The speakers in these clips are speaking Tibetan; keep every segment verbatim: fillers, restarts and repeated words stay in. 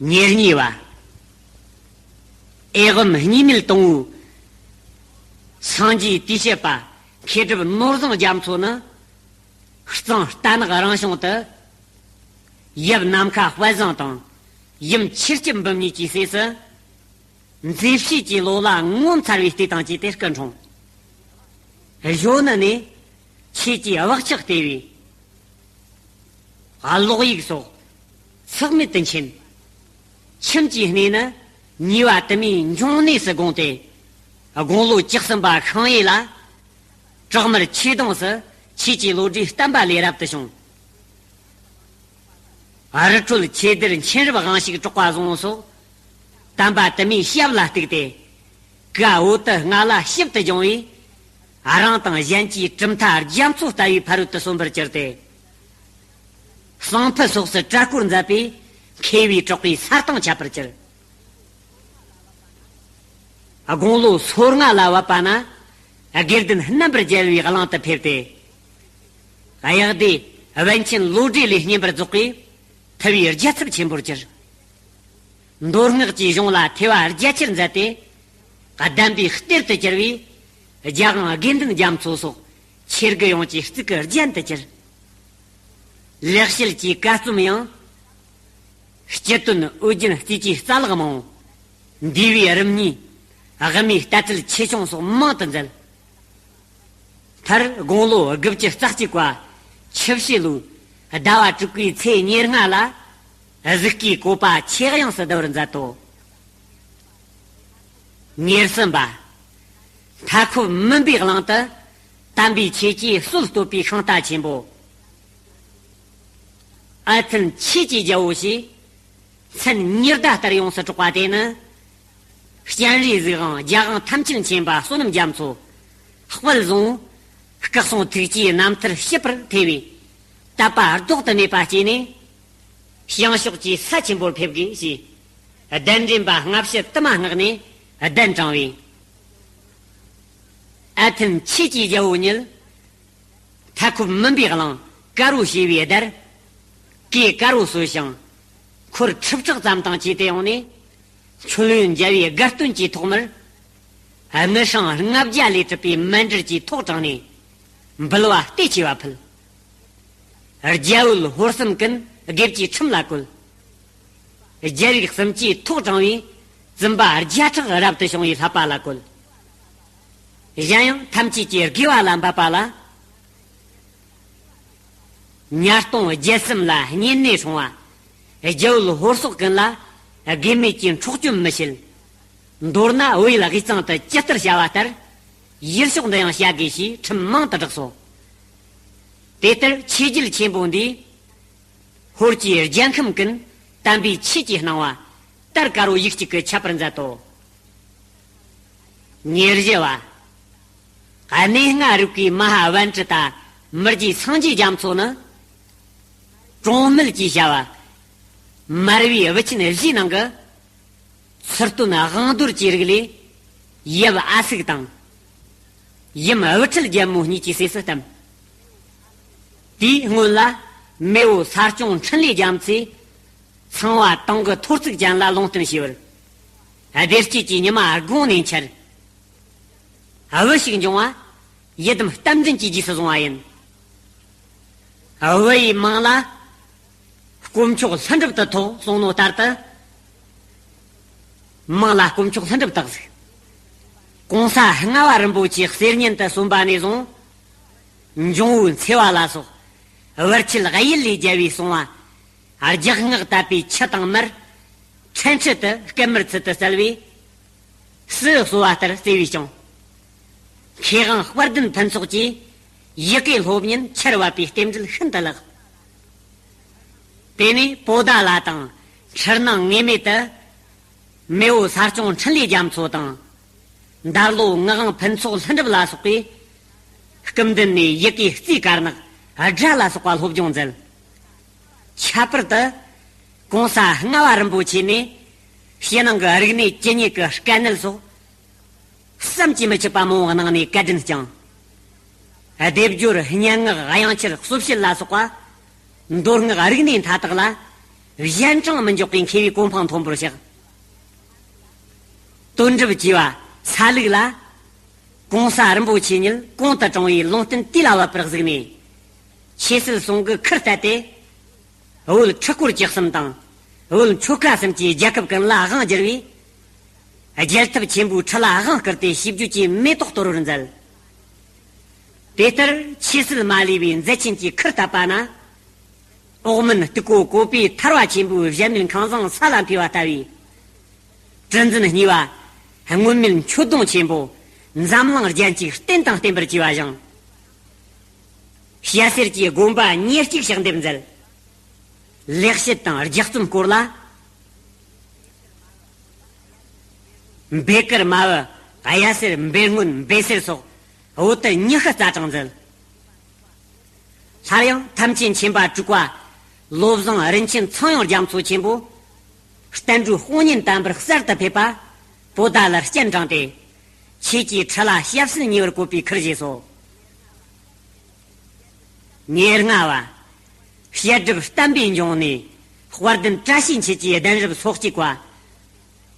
ཉེར་གཉིས་པ། ཨེ་ཝཾ་གཉིས་མེད་དང་པོའི་སངས་རྒྱས་དུས་བྱེད་པ་མཁས་གྲུབ་ནོར་བཟང་རྒྱ་མཚོ་ནི། གཙང་རྟ་ནག་རང་བྱུང་དུ། ཡབ་ནམ་མཁའ་དཔལ་བཟང་དང་ཡུམ་ཆོས་སྐྱིད་འབུམ་གཉིས་ཀྱི་སྲས་སུ། མཛེས་བྱེད་ཀྱི་ལོ་ལ་ངོ་མཚར་བའི་ལྟས་དང་བཅས་ཏེ་སྐུ་འཁྲུངས། གཞོན་ནུ་ནས་ཆོས་ཀྱི་བག་ཆགས་སྟེར་བས། ཀློག་ཡིག་སོགས་ཚེགས་མེད་དུ་མཁྱེན། ཁྱིམ་གྱི་གནས་ནི་ཉེ་བ་དུ་མའི་འབྱུང་གནས་སུ་དགོངས་ཏེ། དགུང་ལོ་བཅུ་གསུམ་པ་ཤིང་ཡོས་ལ། བྲག་དམར་ཆོས་སྡོང་སུ་ཆོས་ཀྱི་བློ་གྲོས་བསྟན་པ་ལས་རབ་ཏུ་བྱུང་། རི་ཁྲོད་ཆོས་སྡེར་མཁྱེན་རབ་དབང་ཕྱུག་གྲགས་པ་བཟང་སོགས་དམ་པ་དུ་མའི་ཞབས་ལ་གཏུགས་ཏེ། ཀ་འོ་ཏི་ལྔ་ལ་ཞིབ་ཏུ་སྦྱངས་པས། རང་དང་གཞན་གྱི་གྲུབ་མཐའ་རྒྱ་མཚོ་ལྟ་བུའི་ཕ་རོལ་ཏུ་སོན་པར་གྱུར་ཏེ། ཟངས་ཕུ་སོགས་སུ་གྲྭ་སྐོར་མཛད་པས་མཁས་པའི་གྲགས་པའི་ས་སྟེང་ཁྱབ་པར་གྱུར། དགུང་ལོ་སོ་ལྔ་ལ་བབས་པ་ན་དགེ་ལྡན་རྣམ་པར་རྒྱལ་བའི་གླིང་དུ་ཕེབས་ཏེ། གཡག་སྡེ་པཎ་ཆེན་བློ་གྲོས་ལས་བསྙེན་པར་རྫོགས་པས་ཐུབ་པའི་རྒྱལ་ཚབ་ཆེན་པོར་གྱུར། མདོ་སྔགས་ཀྱི་གཞུང་ལ་ཐོས་པ་རྒྱ་ཆེར་མཛད་དེ། གདམས་པའི་གཏེར་དུ་གྱུར་པས། རྒྱལ་དབང་དགེ་འདུན་རྒྱ་མཚོ་སོགས་ཆོས་དགེ་ཡོངས་ཀྱི་གཙུག་གི་རྒྱན་དུ་གྱུར། ལེགས་བཤད་ཀྱི་བཀའ་རྩོམ་ཡང་། སྤྱི་དོན་ཨོ་རྒྱན་རྩིས་ཀྱི་རྩ་ལག་མང་། འདུས་པའི་རིམ་གཉིས། དབུ་མའི་གཏད་ཚུལ་ཆེ་ཆུང་སོགས་མང་དུ་མཛད། མཐར་དགུང་ལོ་དགུ་བཅུ་རྩ་གཅིག་པ་ཆུ་བྱི་ལོའི་ཟླ་བ་དྲུག་པའི་ཚེས་ཉེར་ལྔ་ལ། གཟིགས་སྐུའི་བཀོད་པ་ཆེས་ཡངས་སུ་བསྡུ་བར་མཛད་དོ། ཉེར་གསུམ་པ། མཐའ་འཁོབ་མུན་པའི་གླིང་དུ་དམ་པའི་ཆོས་ཀྱི་སྲོལ་གཏོད་པའི་ཤིང་རྟ་ཆེན་པོ། ཨ་ཐུན་ཆོས་ཀྱི་རྒྱལ་པོ་ཞེས་མཚན་ཉི་ཟླ་ལྟར་ཡོངས་སུ་གྲགས་པ་དེ་ནི། སྤྱན་རས་གཟིགས་དབང་རྒྱལ་དབང་ཐམས་ཅད་མཁྱེན་པ་བསོད་ནམས་རྒྱ་མཚོ་དཔལ་བཟང་སྐུ་གསུང་ཐུགས་ཀྱི་རྣམ་ཐར་ཞིབ་པར་ཐོས་པས་དད་པ་ལྡོག་ཏུ་མེད་པ་སྐྱེས་ནས། བྱང་ཕྱོགས་ཀྱི་ས་ཆེན་པོར་ཕེབས་དགོས་ཞེས་གདན་འདྲེན་པ་སྔ་ཕྱི་དུ་མ་མངགས་ནས་གདན་དྲངས་པས། ཨ་ཐུན་ཆོས་ཀྱི་རྒྱལ་པོ་ཉིད། མཐའ་འཁོབ་མུན་པའི་གླིང་དཀར་པོ་ཞེས་པའི་བརྡར། གོས་དཀར་པོ་གསོལ་ཞིང་། འཁོར་ཁྲི་ཕྲག་ཙམ་དང་བཅས་ཏེ་ཡོང་ནས། མཆོད་ཡོན་མཇལ་བའི་དགའ་སྟོན་གྱི་ཐོག་མར། དངུལ་སྲང་ལྔ་བརྒྱ་ལས་གྲུབ་པའི་མཎྜལ་གྱི་ཐོག་དྲངས་ནས། འབུལ་བ་བདེ་ཆེ་བ་ཕུལ། རྒྱ་བོད་ཧོར་གསུམ་ཀུན་དགེ་བཅུའི་ཁྲིམས་ལ་བཀོད། རྒྱལ་རིགས་གསུམ་གྱི་ཐོག་དྲངས་པས། བཙུན་པ་བརྒྱ་ཕྲག་རབ་ཏུ་བྱུང་བའི་བསླབ་པ་ལ་བཀོད། གཞན་ཡང་ཐམས་ཅད་ཀྱི་དགེ་བ་ལ་འབབ་པ་ལ། ཉ་སྟོང་བརྒྱད་གསུམ་ལ་བསྙེན་གནས་སྲུང་བ། རྒྱ་བོད་ཧོར་སོག་ཀུན་ལ་དགེ་མེད་ཀྱི་འཕྲོག་བཅོམ་མི་བྱེད། མདོར་ན་བོད་ཡུལ་དབུས་གཙང་དུ་ཇི་ལྟར་བྱ་བ་ལྟར། ཡུལ་ཕྱོགས་འདི་ཡང་བྱ་དགོས་ཞེས་ཁྲིམས་མང་དུ་བསྒྲགས་སོ། དེ་ལྟར་ཆོས་བརྒྱུད་ཆེན་པོ་འདིས། ཧོར་གྱི་རྒྱལ་ཁམས་ཀུན་དམ་པའི་ཆོས་ཀྱི་སྣང་བ་དར་དཀར་པོ་ཡུག་གཅིག་གིས་ཁྱབ་པར་མཛད་དོ། ཉེར་བཞི་བ། གནས་ལྔ་རིག་པའི་མ་ཧཱ་པཎྜི་ཏ་མི་བརྒྱའི་སངས་རྒྱས་རྒྱ་མཚོ་ནི། གྲོང་སྨད་ཀྱི་བྱ་བ། མར་པའི་བུ་ཆེན་བཞིའི་ནང་གི། ཚུལ་སྟོན་དབང་རྡོར་གྱི་རིགས་ལས། ཡབ་ཨ་སུག་དང་། ཡུམ་དབུ་ཁྲིད་རྒྱལ་མོ་གཉིས་ཀྱི་སྲས་སུ་བསྟེན། དེའི་སྔོན་ལ་མེས་པོ་ས་སྐྱོང་འཕྲིན་ལས་རྒྱ་མཚོས་ཚངས་པ་དྭགས་ཀྱི་ཐོར་ཚུགས་ཅན་ལ་ལུང་བསྟན་ཞུས་པར། བདེ་སྐྱིད་ཀྱི་ཉི་མ་དགུང་ནས་འཆར། བུ་ཞིག་འབྱུང་བ་ཡི་དམ་རྟ་མགྲིན་གྱི་རྗེས་སུ་བཟུང་བ་ཡིན། བུ་ཡི་མིང་ལ་དཀོན་མཆོག་ལྷུན་གྲུབ་ཏུ་ཐོགས་གསུངས་ནོ་ལྟར་དུ། མིང་ལ་དཀོན་མཆོག་ལྷུན་གྲུབ་བཏགས་ཟིག། གོང་ས་ལྔ་པ་རིན་པོ་ཆེའི་གསེར་སྙན་དུ་གསོན་པ་ནས་བཟུང་། འབྱུང་པོའི་མཚེ་བ་ལ་སོགས་བར་ཆད་གཡུལ་ལས་རྒྱལ་བའི་གསུང་བ། རྒྱགས་སྔགས་དད་པའི་ཆུ་དང་མར། ཕྲན་ཕྲན་དུ་སྐད་མར་ཚུལ་དུ་གསལ་བས། སུ་གསོལ་བ་ལྟར་བརྩེ་བས་སྐྱོངས། མཁས་དབང་དཔལ་ལྡན་ཕུན་ཚོགས་ཀྱིས་ཡི་གེ་སློབ་གཉེར་ཆར་བབས་པའི་རྟེན་འབྲེལ་ཤིན་ཏུ་ལེགས། དེ་ནས་པོ་ཏཱ་ལ་དང་ཁྲིར་ནང་ངེས་མེད་དུ། མེས་པོ་ས་སྐྱོང་འཕྲིན་ལས་རྒྱ་མཚོ་དང་། འདར་ལོ་ངག་དབང་ཕུན་ཚོགས་ལྷུན་གྲུབ་ལ་སོགས་པས། སྐུ་མདུན་ནས་ཡི་གེ་རྩིས་དཀར་ནག་སྒྲ་ལ་སོགས་པ་སློབ་སྦྱོང་མཛད། ཁྱད་པར་དུ། གོང་ས་ལྔ་པ་རིན་པོ་ཆེ་ནས་ཕྱི་ནང་གི་རིག་གནས་ཇི་སྙེད་ཀྱི་དཀའ་གནད་སོགས་བསམ་གྱིས་མི་ཁྱབ་པ་མང་བོ་གནང་ནས་བཀའ་དྲིན་བསྐྱངས། སྡེབ་སྦྱོར་སྙན་ངག་དབྱངས་འཆར་གསོལ་བྱེད་ལ་སོགས་པ་མདོ་སྔགས་རིག་གནས་མཐའ་དག་ལ་ གཞན་དྲིང་མི་འཇོག་པའི་མཁས་པའི་གོ་འཕང་མཐོན་པོར་གཤེགས། དོན་གྲུབ་ཀྱིས་པ་ས་ལུག་ལ། གོང་ས་རིན་པོ་ཆེ་ཉིད་གོང་དུ་དྲངས་པའི་ལུང་བསྟན་དུས་ལ་བབ་པར་གཟིགས་ནས། ཆོས་སྲིད་ཟུང་གི་ཁུར་བཏབ་སྟེ། བོད་ཁྲི་སྐོར་བཅུ་གསུམ་དང་། བོད་ཆོལ་ཁ་གསུམ་གྱི་རྒྱལ་ཁབ་ཀུན་ལ་དབང་བསྒྱུར་བའི། རྒྱལ་ཐབས་ཆེན་པོའི་ཁྲི་ལ་དབང་བསྐུར་ཏེ་བྱས་རྗེས་ཀྱི་མེ་ཏོག་གཏོར་བར་མཛད། དེ་ལྟར་ཆོས་སྲིད་མ་ལུས་པའི་མཛད་ཆེན་གྱི་ཁུར་བཏབ་པ་ན། འོག་མིན་སྟུག་པོ་བཀོད་པའི་ཐར་བ་ཆེན་པོའི་གཞལ་མེད་ཁང་བཟང་ས་ལ་འཕེལ་བ་ལྟ་བུའི། གྲུ་འཛིན་གཉིས་པ་སྔོན་མེད་མཆོད་སྡོང་ཆེན་པོ་འཛམ་གླིང་རྒྱན་གྱིས་བསྟན་དང་བརྟན་པར་བཅས་པ་བཞེངས། ཞལ་གསེར་གྱི་དགོན་པ་ཉེར་གཅིག་ཕྱག་འདེབས་མཛད། ལེགས་བཤད་དང་ལྗགས་རྩོམ་སྐོར་ལ། འབོད་དཀར་མ་བུ། གཡའ་གསེར་འབེལ་སྔོན་འབེལ་གསེར་སོགས་བོད་དུ་ཉི་ཤུ་རྩ་གྲངས་མཛད། སླར་ཡང་ཐམས་ཅད་མཁྱེན་པ་དྲུག་པ་བློ་བཟང་རིན་ཆེན་ཚངས་དབྱངས་རྒྱ་མཚོ་ཆེན་པོ། བསྟན་འགྲོའི་དཔུང་གཉེན་དམ་པར་གསར་དུ་ཕེབས་པ། པོ་ཏཱ་ལར་སྤྱན་དྲངས་ཏེ། ཆོས་ཀྱི་ཁྲི་ལ་ཞབས་སྲིད་གཉེར་བར་བཀོད་པའི་ཁུར་བཞེས་སོ། ཉེར་ལྔ་བ། བཤད་སྒྲུབ་བསྟན་པའི་འབྱུང་གནས། དཔལ་ལྡན་བཀྲ་ཤིས་འཁྱིལ་གྱི་གདན་རབས་སོ་གཅིག་པ།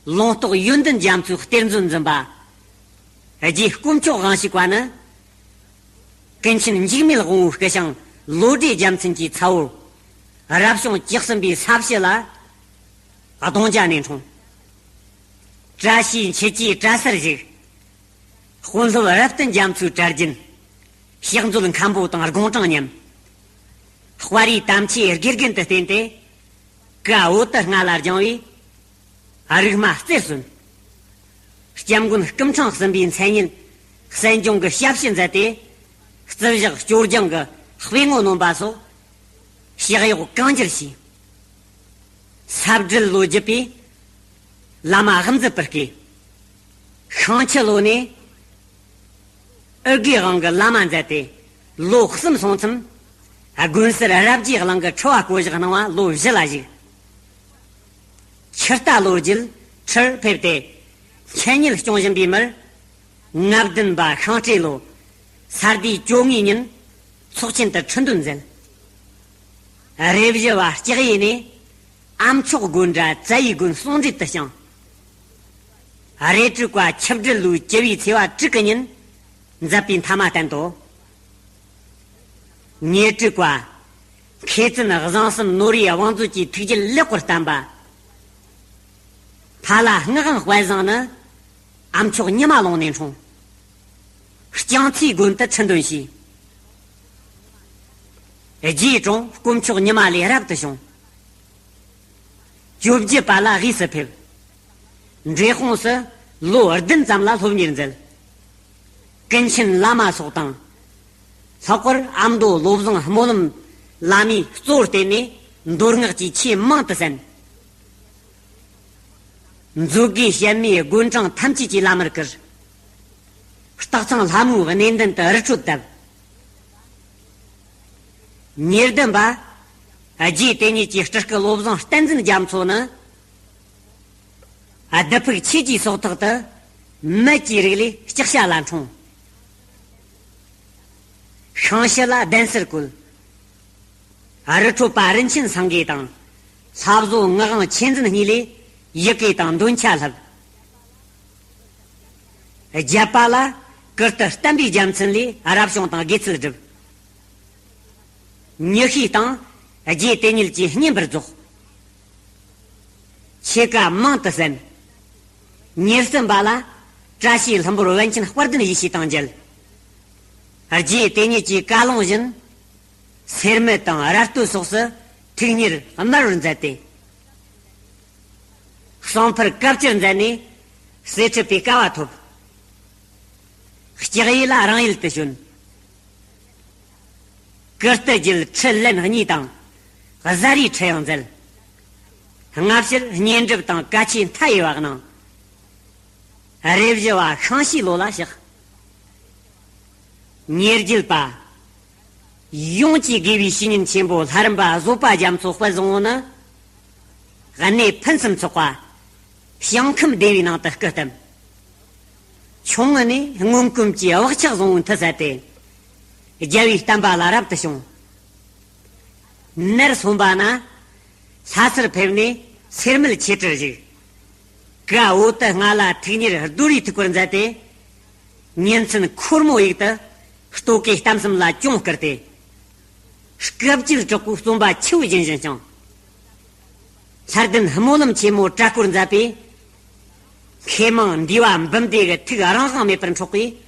ལུང་རྟོགས་ཡོན་ཏན་རྒྱ་མཚོས་གཏེར་མཛོད་འཛིན་པ། རྗེ་དཀོན་མཆོག་དབང་ཕྱུག་པ་ནི། ཀུན་མཁྱེན་འཇིགས་མེད་དབང་བོའི་སྐུ་ཞང་བློ་གྲོས་རྒྱལ་མཚན་གྱི་ཚ་བོ། རབ་བྱུང་བཅུ་གསུམ་པའི་ས་བྱི་ལ། གདུང་བརྒྱ་ནས་འཁྲུངས། བཀྲ་ཤིས་འཁྱིལ་གྱི་གྲྭ་སར་བཞུགས། དཔོན་སློབ་རབ་བརྟན་རྒྱ་མཚོའི་གྲྭ་རྒྱུན། ཕྱག་མཛོད་མཁན་པོ་དང་དགུང་གྲངས་མཉམ། དཔའ་རིས་དམ་ཆོས་དགེ་རྒན་དུ་བསྟེན་ཏེ། བཀའ་བོད་དུ་སྔ་ལ་སྦྱངས་པས། རིག་མ་རྩེར་སོན། སྐྱབས་མགོན་སྐུ་ཕྲེང་གསུམ་པའི་མཚན་སྙན་གསན་སྦྱོང་གི་ཞབས་ཕྱི་མཛད་དེ། རྩིབས་བཞག་སྐྱོར་སྦྱང་གི་དཔེ་ངོ་ནོན་པ་སོགས། ཕྱག་གཡོག་གང་ཅིར་བྱས། ས་སྦྲུལ་ལོ་བརྒྱུད་པའི་བླ་མ་དབུ་མཛད་པར་བསྐོས། ཤིང་ཆུ་ལོ་ནས་ཨི་དགེ་དབང་གི་བླ་མ་མཛད་དེ། ལོ་གསུམ་སོང་མཚམས། དགོན་སར་རབ་རྒྱས་གླིང་གི་ཁྲི་བ་བསྐོ་བཞག་གནང་བ་ལོ་བཞི་ལ་བཞུགས། ཆུ་རྟ་ལོ་རྒྱུད་ཁྲིར་ཕེབས་ཏེ། འཆད་ཉན་སྐྱོང་བཞིན་པའི་མིར། ལྔ་བདུན་པ་ཤིང་སྤྲེལ་ལོ། ས་སྡེའི་བཅོ་ལྔའི་ཉིན། ཚོགས་ཆེན་དུ་ཁྲི་འདོན་མཛད། རེ་བཞི་བ་ལྕགས་ཡོས་ནས། ཨ་མཆོག་དགོན་འདྲ་བཙལ་ཡུལ་དགོན་ཟུང་འབྲེལ་དུ་བསྐྱངས། རེ་དྲུག་པ་ཆུ་སྦྲུལ་ལོའི་བཅུ་བའི་ཚེས་པ་དྲུག་གི་ཉིན། མཛད་པའི་མཐའ་མ་བསྟན་ཏོ། ཉེར་དྲུག་པ། མཁས་བཙུན་བཟང་གསུམ་ནོར་བུའི་བང་མཛོད་ཀྱི་ཐུགས་རྒྱུད་ལེགས་པར་བརྟན་པ། ཕ་ལ་སྔགས་དབང་དཔལ་བཟང་ནི། ཨ་མཆོག་ཉི་མ་ལུང་ནས་འཁྲུངས། རྐྱང་ཚའི་དགོན་དུ་ཁྲི་འདོན་བྱས། རྗེའི་དྲུང་དཀོན་མཆོག་ཉི་མ་ལས་རབ་ཏུ་བྱུང་། བཅོ་བརྒྱད་པ་ལ་དབུས་སུ་ཕེབས། འབྲས་སྤུངས་སུ་ལོ་བདུན་ཙམ་ལ་སློབ་གཉེར་མཛད། ཀུན་མཁྱེན་བླ་མ་སོགས་དང་། ལྷག་པར་ཨ་མདོ་བློ་བཟང་སྨོན་ལམ་བླ་མའི་གཙོ་བོར་བརྟེན་ནས་མདོ་སྔགས་ཀྱི་ཆོས་མང་དུ་གསན། མཛོད་དགེ་བཤད་མའི་དགོན་གྲངས་ཐམས་ཅད་ཀྱི་བླ་མར་བཀུར། སྟག་ཚང་ལྷ་མོའི་གནས་མདུན་དུ་རི་ཁྲོད་བཏབ། ཉེར་བདུན་པ། རྗེ་དེ་ཉིད་ཀྱི་སྤྲུལ་སྐུ་བློ་བཟང་བསྟན་འཛིན་རྒྱ་མཚོ་ནི། ཨ། བདུད་ཕུག་ཆོས་ཀྱི་སྲོག་ཐོག་ཏུ་མི་གཅིག་རིགས་ལས་ལྕགས་བྱ་ལ་འཁྲུངས། ཤིང་བྱི་ལ་གདན་སར་བཀོད། རི་ཁྲོད་པ་རིན་ཆེན་སེང་གེ་དང་། ལྷ་བཟོ་ངག་དབང་ཆོས་འཛིན་གཉིས་ལས་ཡི་གེ་དང་འདོན་ཆ་བསླབས། བརྒྱད་པ་ལ་ཀིརྟི་བསྟན་པའི་རྒྱལ་མཚན་ལས་རབ་བྱུང་དང་དགེ་ཚུལ་བསྒྲུབས། ཉི་ཤུའི་སྟེང་རྗེ་དེ་ཉིད་ཀྱིས་བསྙེན་པར་རྫོགས། ཆོས་བཀའ་མང་དུ་གསན། ཉེར་གསུམ་པ་ལ་བཀྲ་ཤིས་ལྷུན་པོར་པཎ་ཆེན་དཔལ་ལྡན་ཡེ་ཤེས་དང་མཇལ། རྗེ་དེ་ཉིད་ཀྱི་བཀའ་ལུང་བཞིན། སེར་སྨད་དང་ར་སྟོད་སོགས་སུ་ཐུགས་གཉེར་དམར་བར་མཛད་དེ། གསང་ཕུར་བཀའ་བཅུར་མཛད་ནས་གསེར་ཁྲི་པའི་བསྐལ་བ་ཐོབ། ལྕགས་ཡོས་ལ་རང་ཡུལ་དུ་བྱོན། ཀིརྟི་བརྒྱུད་ཁྲི་ལན་གཉིས་དང་། གཟའ་རིས་ཁྲི་ཡང་མཛད། སྔ་ཕྱིར་བསྙེན་སྒྲུབ་དང་བཀའ་ཆོས་མཐའ་ཡས་པ་གནང་། རེ་བཞི་བ་ཤིང་བྱི་ལོ་ལ་གཤེགས། ཉེར་བརྒྱད་པ། ཡོངས་ཀྱི་དགེ་བའི་བཤེས་གཉེན་ཆེན་པོ་ལྷ་རམས་པ་བཟོད་པ་རྒྱ་མཚོ་དཔལ་བཟང་པོ་ནི། གནས་ཕུན་སུམ་ཚོགས་པ། ཞིང་ཁམས་བདེ་བའི་ནང་དུ་སྐུ་བལྟམས། ཆུང་ངུ་ནས་སྔོན་ཀུན་གྱི་བག་ཆགས་བཟང་པོའི་མཐུ་བསལ་ཏེ། རྒྱལ་བའི་བསྟན་པ་ལ་རབ་ཏུ་བྱུང་། ནར་སོན་པ་ན། ལྷ་སར་ཕེབས་ནས་སེར་སྨད་ཆོས་གྲྭར་བཞུགས། ཀ་འོ་ཏི་ལྔ་ལ་ཐུགས་གཉེར་རྡོ་རིང་ཐུགས་ཁུར་མཛད་དེ། ཉིན་མཚན་འཁོར་མོ་དབྱུག་ཏུ་རྟོག་གེ་གཏམ་གསུམ་ལ་གྱོང་བསྐུར་ཏེ། སྐབས་བཅུའི་དྲག་པོའི་རྩོམ་པ་ཆུ་བོ་རྒྱུན་བཞིན་བསྐྱངས། ལྷ་ལྡན་སྨོན་ལམ་ཆེན་མོ་གྲྭ་སྐོར་མཛད་པས། མཁས་མང་འདུས་པ་འབུམ་སྡེ་གི་ཐུགས་རང་དབང་མེད་པར་འཕྲོག་པས།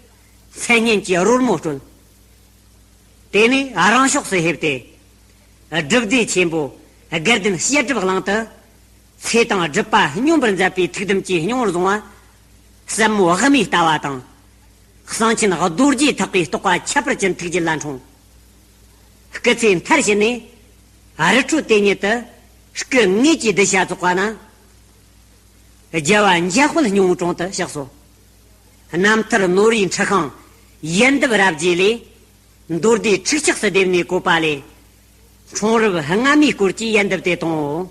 མཚན་སྙན་གྱི་རོལ་མོ་དཀྲོལ། དེ་ནས་རང་ཕྱོགས་སུ་ཕེབས་ཏེ། སྒྲུབ་སྡེ་ཆེན་པོ་དགའ་ལྡན་བཤད་སྒྲུབ་གླིང་དུ། ཚེ་དང་སྒྲུབ་པ་སྙོམས་པར་མཛད་པའི་ཐུགས་དམ་གྱི་སྙིང་བོར་བཟུང་བ། ཟབ་མོ་དབུ་མའི་ལྟ་བ་དང་། གསང་ཆེན་རྡོ་རྗེ་ཐེག་པའི་རྟོགས་པ་ཁྱད་པར་ཅན་ཐུགས་རྒྱུད་ལ་འཁྲུངས། སྐུ་ཚེ་མཐར་ཕྱིན་ནས། རི་ཁྲོད་དེ་ཉིད་དུ་སྐུ་དངོས་ཀྱི་གདུལ་བྱ་རྫོགས་པ་ན། རྒྱལ་བ་འཇམ་དཔལ་སྙིང་པོའི་དྲུང་དུ་གཤེགས་སོ། རྣམ་ཐར་ནོར་བུའི་འཁྲི་ཤིང་ཡལ་འདབ་རབ་རྒྱས་ལས། མདོ་སྡེ་ཁྲིགས་ཆགས་སུ་བསྡེབས་ནས་བཀོད་པ་ལས། འཁྲུངས་རབས་སྔ་མའི་སྐོར་གྱི་ཡལ་འདབ་དེ་དང་།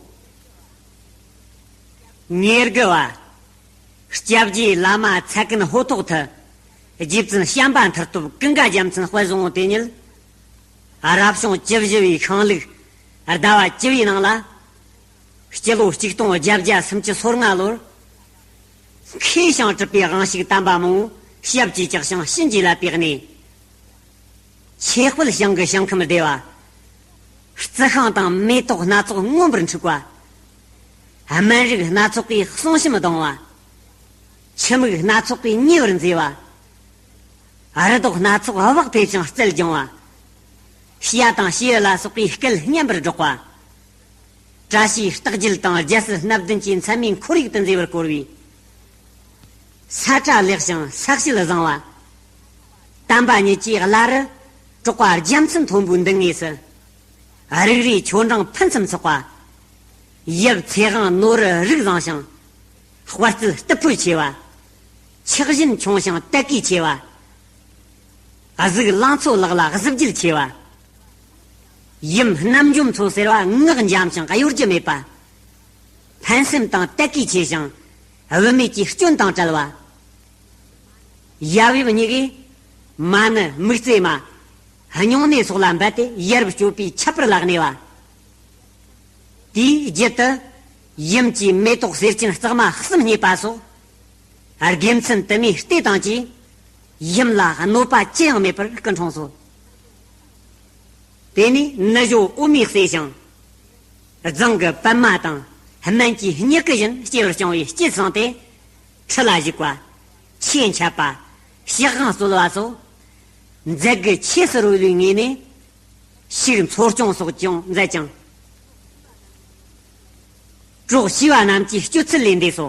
ངེར་དགུ་བ། སྐྱབས་རྗེ་བླ་མ་ཚ་ཀན་ཧོ་ཐོག་ཐུ། རྗེ་བཙུན་བྱམས་པ་མཐར་ཐུག་ཀུན་དགའ་རྒྱལ་མཚན་དཔལ་བཟང་པོ་དེ་ཉིད། རབ་བྱུང་བཅུ་བཞི་བའི་ཤིང་ལུག་ཟླ་བ་བཅུ་བའི་ནང་ལ། སྤྱི་ལོ་ཆིག་སྟོང་བརྒྱད་བརྒྱ་སུམ་ཅུ་སོ་ལྔ་ལོར། མཁས་ཤིང་གྲུབ་པའི་དབང་ཕྱུག་དམ་པ་མང་པོ་ཞབས་ཀྱིས་བཅགས་ཤིང་བྱིན་གྱིས་བརླབས་པའི་གནས། ཆོས་དཔལ་ཞིང་གི་ཞིང་ཁམས་བདེ་བ། རྩི་ཤིང་དང་མེ་ཏོག་སྣ་ཚོགས་མངོན་པར་འཁྲུགས་པ། སྨན་རིགས་སྣ་ཚོགས་ཀྱིས་བསང་ཞིམ་གདུང་བ། ཆུ་མིག་སྣ་ཚོགས་ཀྱིས་ཉེ་བར་མཛེས་པ། རི་དྭགས་སྣ་ཚོགས་བག་ཕེབས་ཤིང་རྩལ་སྦྱོང་བ། བྱ་དང་བྱིའུ་ལ་སོགས་པའི་སྐད་སྙན་པར་སྒྲོག་པ། བཀྲ་ཤིས་རྟགས་བརྒྱད་དང་རྒྱལ་སྲིད་སྣ་བདུན་གྱི་མཚན་མའི་ཁོར་ཡུག་ཏུ་མཛེས་པར་བཀོད་པའི། ས་ཁྲ་ལེགས་ཤིང་ས་གཤིས་བཟང་བ། དམ་པ་ཉིད་ཀྱི་བླ་རུ་གྲགས་པ་རྒྱལ་མཚན་མཐོན་པོའི་མདུན་ངོས་སུ། རིགས་རུས་ཆོ་འབྲིང་ཕུན་སུམ་ཚོགས་པ། ཡབ་ཚེ་དབང་ནོར་བུ་རིགས་བཟང་ཞིང་། དཔའ་རྩལ་རྟུལ་ཕོད་ཆེ་བ། ཆགས་ཞེན་ཆུང་ཞིང་དད་གུས་ཆེ་བ། གཟུགས་ལང་ཚོ་ལག་ལ་གཟི་བརྗིད་ཆེ་བ། ཡུམ་རྣམ་འཇོམས་མཚོ་ཟེར་བ་ངག་འཇམ་ཞིང་གཡོ་སྒྱུ་མེད་པ། ཕན་སེམས་དང་དད་གུས་ཆེ་ཞིང་བུད་མེད་ཀྱི་སྐྱོན་དང་བྲལ་བ། ཡབ་ཡུམ་གཉིས་ཀས་མ་ཎི་དམིགས་བརྩེ་མ། སྨྱུང་གནས་སོགས་ལ་འབད་དེ་ཡ་རབས་སྤྱོད་པའི་ཁྱད་པར་ལ་གནས་པ། དེའི་རྒྱུད་དུ་ཡུམ་གྱི་མེ་ཏོག་གསེར་ཅན་གཙང་མ་གསུམ་རྙེད་པ་སོགས། དགེ་མཚན་དུ་མའི་ལྟས་དང་བཅས། ཡུམ་ལ་གནོད་པ་ཅི་ཡང་མེད་པར་སྐུ་འཁྲུངས་སོ། དེ་ནས་ནུ་ཞོ་འོ་མས་བསྲེས་ཤིང་། རྫིང་གི་པད་མ་དང་སྨན་གྱི་མྱུ་གུ་བཞིན་སྐྱེ་བར་བསྐྱངས་པའི་སྐྱེས་ཚང་སྟེ། ཁྲི་ལ་བཞུགས་པ། ཆོས་འཆད་པ། ཞག་དབང་སྩོལ་བ་སོགས། མཛད་དགུ་ཆོས་སུ་རོལ་བའི་ངོས་ནས། ཕྱུགས་འཚོ་སྐྱོང་སོགས་ཀྱང་མཛད་ཅིང་། གྲོགས་ཞི་བ་རྣམས་ཀྱི་སྤྱོད་ཚུལ་ལས་འདས་སོ།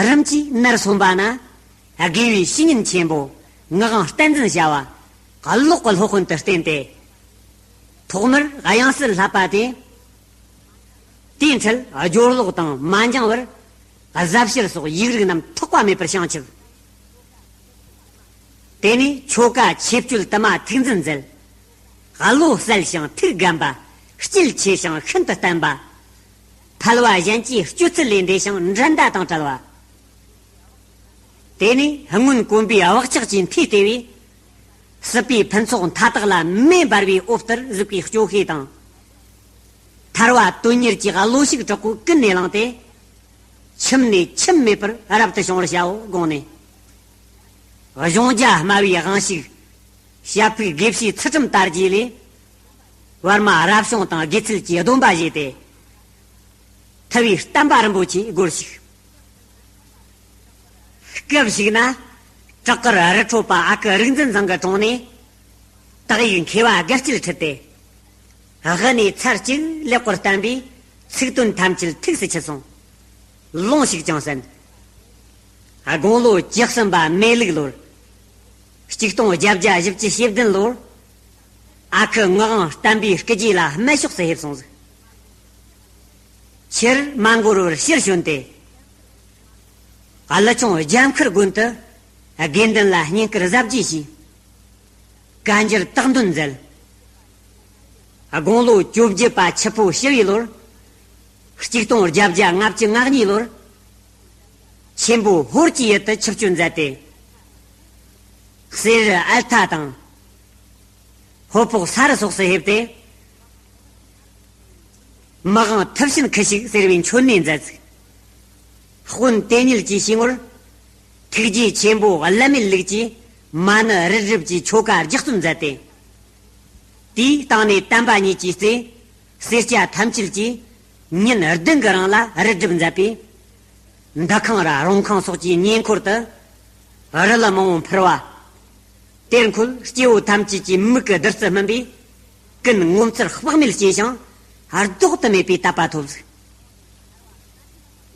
རིམ་གྱིས་ནར་སོན་པ་ན། དགེ་བའི་བཤེས་གཉེན་ཆེན་པོ་ངག་དབང་བསྟན་འཛིན་བྱ་བ་གློག་གི་སློབ་དཔོན་དུ་བསྟེན་ཏེ། ཐོག་མར་དབྱངས་གསལ་བསླབ་པ་སྟེ། དེའི་འཕྲལ་སྦྱོར་ཀློག་དང་མ་འགྱངས་པར་གཟབ་གཤེར་སོགས་ཡིག་རིགས་རྣམས་ཐོགས་པ་མེད་པར་བྱང་ཆུབ། དེ་ནས་ཆོ་ག་ཆོས་སྤྱོད་དུ་མ་ཐུགས་འཛིན་མཛད། བློ་གསལ་ཞིང་ཐུགས་རྒན་པ། སྐྱེས་ཆེ་ཞིང་ཤིན་ཏུ་བརྟན་པ། ཕལ་བ་གཞན་གྱི་སྤྱོད་ཚུལ་ལས་འདས་ཤིང་འགྲན་ཟླ་དང་བྲལ་བ། དེ་ནས་སྔོན་གོམས་པའི་བག་ཆགས་ཀྱི་མཐས་ལྟེ་བས། སྲིད་པའི་ཕུན་ཚོགས་མཐའ་དག་ལ་མེ་འབར་བའི་འོབས་ལྟར་གཟིགས་པའི་སྐྱོ་ཤས་དང་། ཐར་བ་དོན་གཉེར་གྱི་བློ་ཞིག་དྲག་པོ་ཀུན་ནས་བསླངས་ཏེ། ཁྱིམ་ནས་ཁྱིམ་མེད་པར་རབ་ཏུ་བྱུང་བར་བྱའོ་དགོངས་ནས། གཞུང་བརྒྱ་སྨྲ་བའི་དབང་ཕྱུག་ཞྭ་ཕུག་དགེ་བཤེས་ཚུལ་ཁྲིམས་དར་རྒྱས་ལས། བར་མ་རབ་བྱུང་དང་དགེ་ཚུལ་གྱི་སྡོམ་པ་བཞེས་ཏེ། ཐུ་བའི་བསྟན་པ་རིན་པོ་ཆེའི་སྒོར་ཞུགས། སྐབས་ཤིག་ན། བྲག་དཀར་རི་ཁྲོད་པ་ཨ་ཁུ་རིག་འཛིན་ཚང་གི་དྲུང་ནས། དག་ཡིག་མཁས་པ་དགའ་སྐྱིད་ཁྲིད་དེ། དབུ་ནས་ཚར་གཅིག་ལེགས་པར་བསྟན་པས་ཚིག་དོན་ཐམས་ཅད་ཐུགས་སུ་ཆུད་སོང་། ལུང་ཞིག་ཀྱང་གསན། དགུང་ལོ་བཅུ་གསུམ་པ་མེ་ལུག་ལོར། ཆིག་སྟོང་བརྒྱད་བརྒྱ་བཞི་བཅུ་ཞེ་བདུན་ལོར། ཨ་ཁུ་ངག་དབང་བསྟན་པའི་སྐུ་རྗེས་ལ་སྨན་ཕྱོགས་སུ་ཕེབས་སོང་ཟིག་ཕྱིར་མ་འགོར་བར་ཕྱིར་བྱོན་ཏེ། ཀླུ་ཆུང་རྒྱ་མཁར་དགོན་དུ་དགེ་འདུན་ལ་བསྙེན་བཀུར་གཟབ་རྒྱས་བྱས། བཀའ་འགྱུར་དག་འདོན་མཛད། དགུང་ལོ་བཅོ་བརྒྱད་པ་ཆུ་ཕོ་ཞི་བའི་ལོར། ཆིག་སྟོང་བརྒྱད་བརྒྱ་ལྔ་བཅུ་ང་གཉིས་ལོར། ཆེན་པོ་ཧོར་གྱི་ཡུལ་དུ་ཆིབས་བསྐྱོད་མཛད་དེ། གསེར་རི་ཨལ་ཐ་དང་། ཧོར་ཕོག་ས་རུ་སོགས་སུ་ཕེབས་ཏེ། མི་དབང་ཐུབ་ཕྱིན་ཁུ་བྱུག་ཟེར་བའི་མཆོད་གནས་མཛད་ཟིག། དཔོན་དེ་ཉིད་ཀྱི་ཞི་ངོར། ཐུགས་རྗེ་ཆེན་པོ་བླ་མེད་ལུགས་ཀྱིས་མ་ཎི་རི་སྒྲུབ་ཀྱི་ཆོ་ག་རྒྱག་རྩོམ་མཛད་དེ། དེའི་སྟེང་ནས་བསྟན་པ་ཉིད་ཀྱི་རྩེ། སེར་སྐྱ་ཐམས་ཅད་ཀྱིས་ཉིན་བདུན་གྱི་རིང་ལ་རི་སྒྲུབ་མཛད་པས། འདུ་ཁང་ར་རོང་ཁང་སོགས་ཀྱི་ཉེ་འཁོར་དུ་རི་ལ་མང་བོ་འཕུར་བ། དེར་འཁོད་སྐྱེ་བོ་ཐམས་ཅད་ཀྱི་མིག་གི་བདུད་རྩི་སྨིན་པས། ཀུན་ངོ་མཚར་དཔག་མེད་སྐྱེས་ཤིང་ལྡོག་ཏུ་མེད་པའི་དད་པ་ཐོབ་ཟིག།